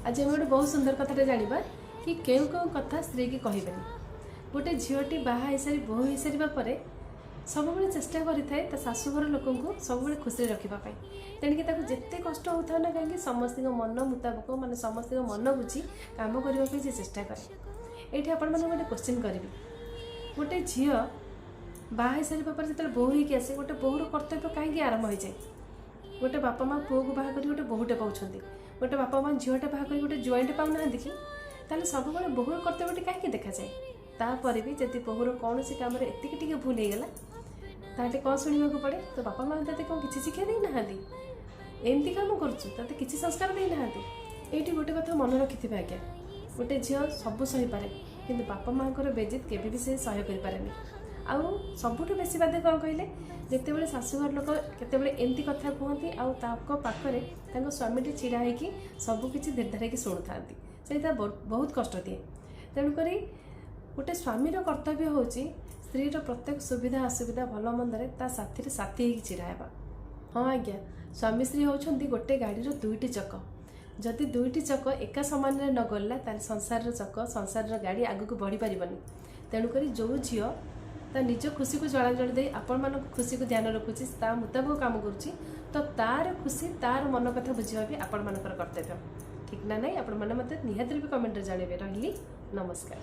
ଆଜି ଆମେ ଗୋଟେ ବହୁତ ସୁନ୍ଦର କଥାଟା ଜାଣିବା କି କେଉଁ କେଉଁ କଥା ସ୍ତ୍ରୀକି କହିବେନି। ଗୋଟେ ଝିଅଟି ବାହା ହେଇସାରି ବୋହୂ ହେଇସାରିବା ପରେ ସବୁବେଳେ ଚେଷ୍ଟା କରିଥାଏ ତା ଶାଶୁଘର ଲୋକଙ୍କୁ ସବୁବେଳେ ଖୁସିରେ ରଖିବା ପାଇଁ। ତେଣିକି ତାକୁ ଯେତେ କଷ୍ଟ ହେଉଥାଉ ନା କାହିଁକି, ସମସ୍ତଙ୍କ ମନ ମୁତାବକ, ମାନେ ସମସ୍ତଙ୍କ ମନ ବୁଝି କାମ କରିବା ପାଇଁ ସେ ଚେଷ୍ଟା କରେ। ଏଇଠି ଆପଣମାନଙ୍କୁ ଗୋଟେ କୋଶ୍ଚିନ୍ କରିବି। ଗୋଟେ ଝିଅ ବାହା ହେଇସାରିବା ପରେ ଯେତେବେଳେ ବୋହୂ ହେଇକି ଆସେ, ଗୋଟେ ବୋହୂର କର୍ତ୍ତବ୍ୟ କାହିଁକି ଆରମ୍ଭ ହେଇଯାଏ? ଗୋଟେ ବାପା ମା ପୁଅକୁ ବାହା କରି ଗୋଟେ ବୋହୂଟେ ପାଉଛନ୍ତି, ଗୋଟେ ବାପା ମା ଝିଅଟେ ବାହା କରି ଗୋଟେ ଜ୍ୱାଇଁଟେ ପାଉନାହାନ୍ତି କି? ତାହେଲେ ସବୁବେଳେ ବୋହୂର କର୍ତ୍ତବ୍ୟଟି କାହିଁକି ଦେଖାଯାଏ? ତାପରେ ବି ଯଦି ବୋହୂର କୌଣସି କାମରେ ଏତିକି ଟିକେ ଭୁଲ ହେଇଗଲା, ତାହେଲେ କ'ଣ ଶୁଣିବାକୁ ପଡ଼େ? ତ ବାପା ମା ତତେ କ'ଣ କିଛି ଶିକ୍ଷା ଦେଇନାହାନ୍ତି? ଏମିତି କାମ କରୁଛୁ, ତତେ କିଛି ସଂସ୍କାର ଦେଇନାହାନ୍ତି? ଏଇଠି ଗୋଟେ କଥା ମନେ ରଖିଥିବେ ଆଜ୍ଞା, ଗୋଟେ ଝିଅ ସବୁ ସହିପାରେ, କିନ୍ତୁ ବାପା ମାଆଙ୍କର ବେଜିତ କେବେ ବି ସେ ସହ୍ୟ କରିପାରେନି। ଆଉ ସବୁଠୁ ବେଶୀ ବାଧେ କ'ଣ କହିଲେ, ଯେତେବେଳେ ଶାଶୁଘର ଲୋକ କେତେବେଳେ ଏମିତି କଥା କୁହନ୍ତି ଆଉ ତାଙ୍କ ପାଖରେ ତାଙ୍କ ସ୍ୱାମୀଟି ଛିଡ଼ା ହେଇକି ସବୁକିଛି ଧୀରେ ଧୀରେ ଶୁଣୁଥାନ୍ତି, ସେଇଟା ବହୁତ କଷ୍ଟ ଦିଏ। ତେଣୁକରି ଗୋଟେ ସ୍ୱାମୀର କର୍ତ୍ତବ୍ୟ ହେଉଛି ସ୍ତ୍ରୀର ପ୍ରତ୍ୟେକ ସୁବିଧା ଅସୁବିଧା, ଭଲ ମନ୍ଦରେ ତା ସାଥିରେ ସାଥୀ ହେଇକି ଛିଡ଼ା ହେବା। ହଁ ଆଜ୍ଞା, ସ୍ୱାମୀ ସ୍ତ୍ରୀ ହେଉଛନ୍ତି ଗୋଟେ ଗାଡ଼ିର ଦୁଇଟି ଚକ। ଯଦି ଦୁଇଟି ଚକ ଏକା ସମାନରେ ନ ଗଲା, ତାହେଲେ ସଂସାରର ଚକ, ସଂସାରର ଗାଡ଼ି ଆଗକୁ ବଢ଼ିପାରିବନି। ତେଣୁକରି ଯେଉଁ ଝିଅ ତା ନିଜ ଖୁସିକୁ ଜଳାଞ୍ଜଳି ଦେଇ ଆପଣମାନଙ୍କ ଖୁସିକୁ ଧ୍ୟାନ ରଖୁଛି, ତା ମୁତାବକ କାମ କରୁଛି, ତ ତାର ଖୁସି, ତାର ମନ କଥା ବୁଝିବା ବି ଆପଣମାନଙ୍କର କର୍ତ୍ତବ୍ୟ। ଠିକ୍ ନା ନାହିଁ? ଆପଣମାନେ ମୋତେ ନିହାତି ରୂପେ କମେଣ୍ଟରେ ଜଣାଇବେ। ରହିଲି, ନମସ୍କାର।